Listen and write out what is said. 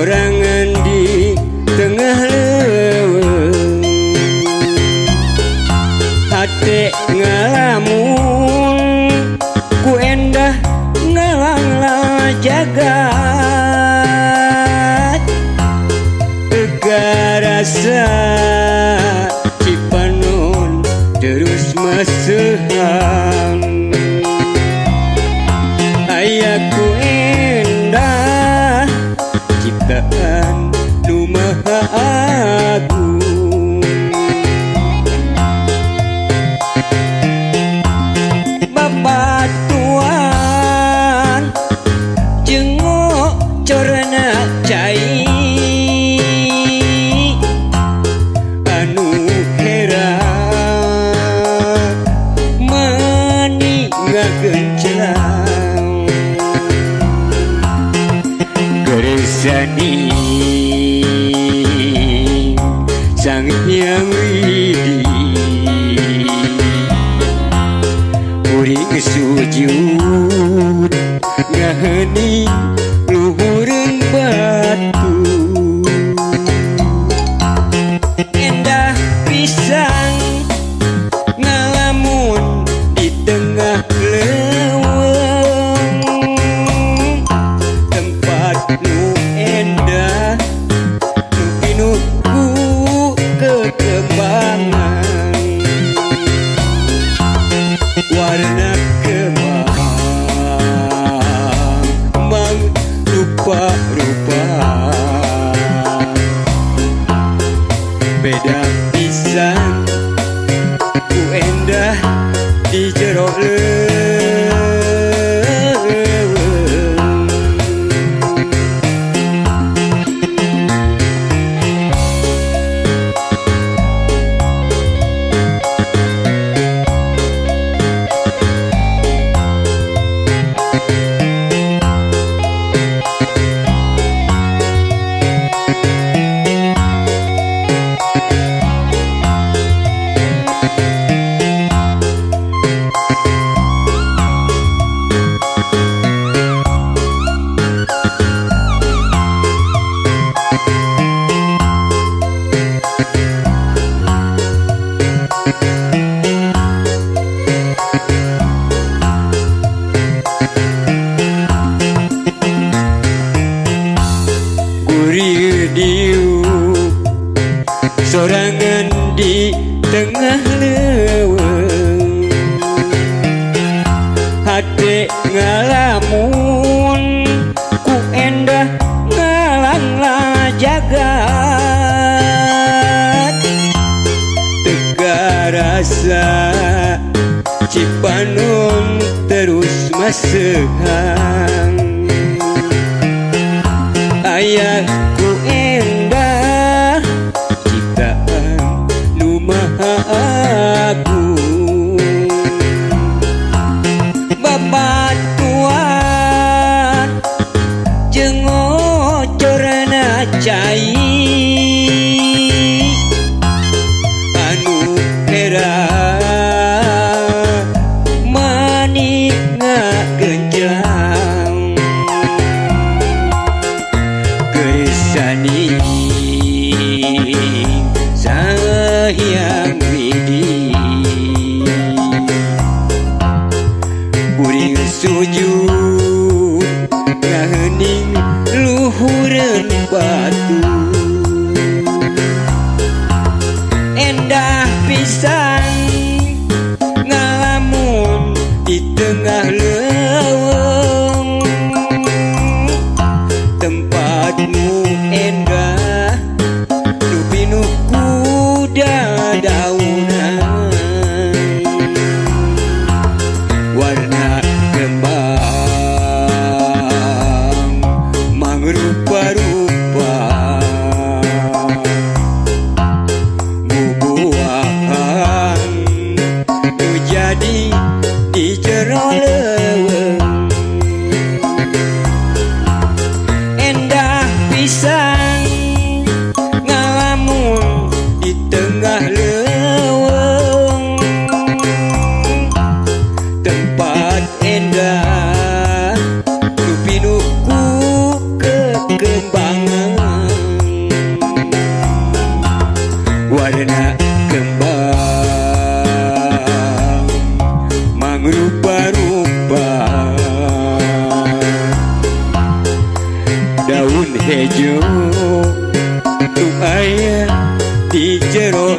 sorangan di tengah leuweung. Hate ngalamun ku endah ngalangla jagat. Tega rasa Cipanon terus masehan. Ayaku endah ciptaan nu maha agung. Babatuan jengok corana cai anu hera mani ngagencelang. Kersani Sang Hyang Widi kuring sujud ngahening luhureun batu. Endah pisang ngalamun di tengah leuweung. Tempat nu endah nu pinuh ku kekembangan. Warna kembang mang rupa-rupa. Beda pisan ku endah di jero leuweung. Diuk sorangan di tengah leuweung. Hate ngalamun ku endah ngalangla jagat. Tega rasa Cipanon terus masehan. Ayahku endah ciptaan nu maha agung. Babatuan jeung ngocorna cai anu hera mani ngagenjlang. Kersani Sang Hyang Widi kuring sujud ngahening luhureun batu. Endah pisan ngalamun di tengah leuweung. Tempatmu endah nu pinuh ku dadaunan. Warna kembang mangrupa-rupa. Warna kembang mangrupa-rupa, daun hejo nu aya di jero.